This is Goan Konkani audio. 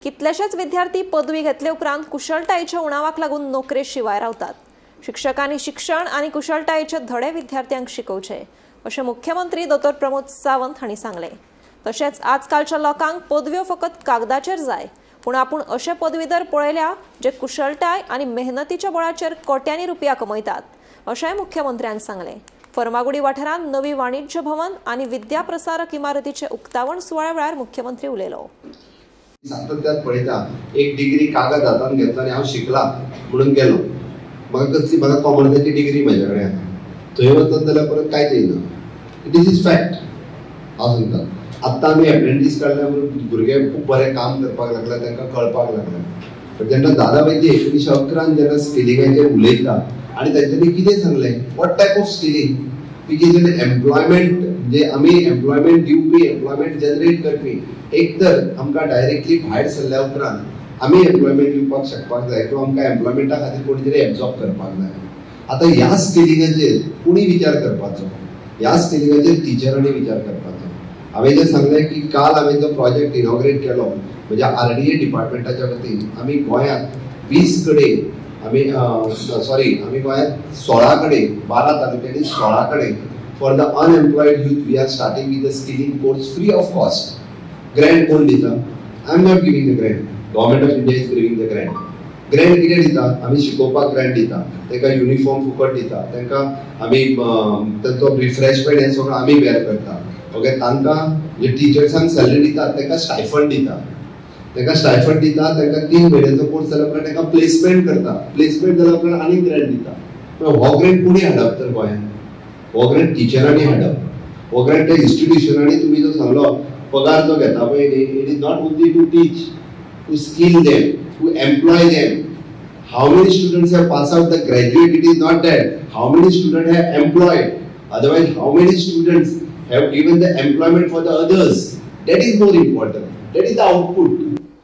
कितलेशेच विद्यार्थी पदवी घेतले उपरांत कुशळटायेच्या उणावाक लागून नोकरे शिवाय रावतात. शिक्षकांनी शिक्षण आनी कुशळटायेचे धडे विद्यार्थ्यांक शिकोवचे, अशें मुख्यमंत्री दोतोर प्रमोद सावंत हांणी सांगलें. तशेंच आजकालच्या लोकांक पदव्यो फकत कागदाचेर जाय, पूण आपूण अशे पदवीधर पळयल्या जे कुशळटाय आनी मेहनतीच्या बळाचेर कोट्यांनी रुपया कमयतात, अशेंय मुख्यमंत्र्यान सांगलें. फर्मागुडी वाठारांत नवी वाणिज्य भवन आनी विद्या प्रसारक इमारतीचे उक्तावण सुवाळ्या वेळार मुख्यमंत्री उलयलो. सातत्यात पळयता, एक डिग्री कागद हातान घेतलो आनी हांव शिकला म्हणून गेलो. म्हाका कसली, म्हाका कॉमर्साची डिग्री म्हाज्या कडेन आसा. थंय वचत जाल्यार परत कांयच येयना. This is fact. हांव सांगता, आत्तां आमी एप्रेंटीस काडल्या म्हणून भुरगे खूब बरें काम करपाक लागले, तांकां कळपाक लागलें. पण जेन्ना दादा वैद्य 1911न जेन्ना स्किलिंगाचेर उलयता आनी तेंच्यांनी कितें सांगलें, what type of skilling which is an employment, म्हणजे आमी एम्प्लॉयमेंट दिवपी, एम्प्लॉयमेंट जनरेट करपी. एक तर आमकां डायरेक्टली भायर सरल्या उपरांत आमी एम्प्लॉयमेंट दिवपाक शकपाक जाय किंवा आमकां एम्प्लॉयमेंटा खातीर कोणी तरी एब्जॉर्ब करपाक जाय. आतां ह्या स्किलिंगाचेर कोणी विचार करपाचो? ह्या स्किलिंगाचेर टिचरांनी विचार करपाचो. हांवें जें सांगलें की काल हांवें जो प्रोजेक्ट इनॉग्रेट केलो, म्हणजे आरडीए डिपार्टमेंटाच्या वतीन आमी गोंयांत 20 कडेन, आमी सॉरी, आमी गोंयांत 16 कडेन, 12 तालुक्यांनी 16 कडेन for the unemployed youth we are starting with the skilling course free of cost. Grant कोण दिता? I am not giving the grant. Government of India is giving the grant. Grant कितें दिता? आमी शिकोवपाक ग्रँट दिता, तांकां युनिफॉर्म फुकट दिता, तांकां आमी तांचो रिफ्रेशमेंट हें सगळें आमी बेर करता. ओके, तांकां जे टिचर्सांक सॅलरी दिता, तांकां स्टायफंड दिता, तांकां स्टायफंड दिता. तांकां 3 म्हयन्याचो कोर्स जाल्या उपरांत तांकां प्लेसमेंट करता. प्लेसमेंट जाल्या उपरांत आनीक ग्रँट दिता. पूण हो ग्रँट कोणी हाडप तर गोंयांत? हो ग्रँट टिचरांनी हाडप. हो ग्रँट त्या इन्स्टिट्युशनांनी. तुमी जो सांगलो पगार जो घेता पळय न्ही, it is not only to teach, to skill them, to employ them. How many students have passed out the graduate? It is not that. How many students have employed? Otherwise, how many students have given the employment for the others? That is more important. That is the output.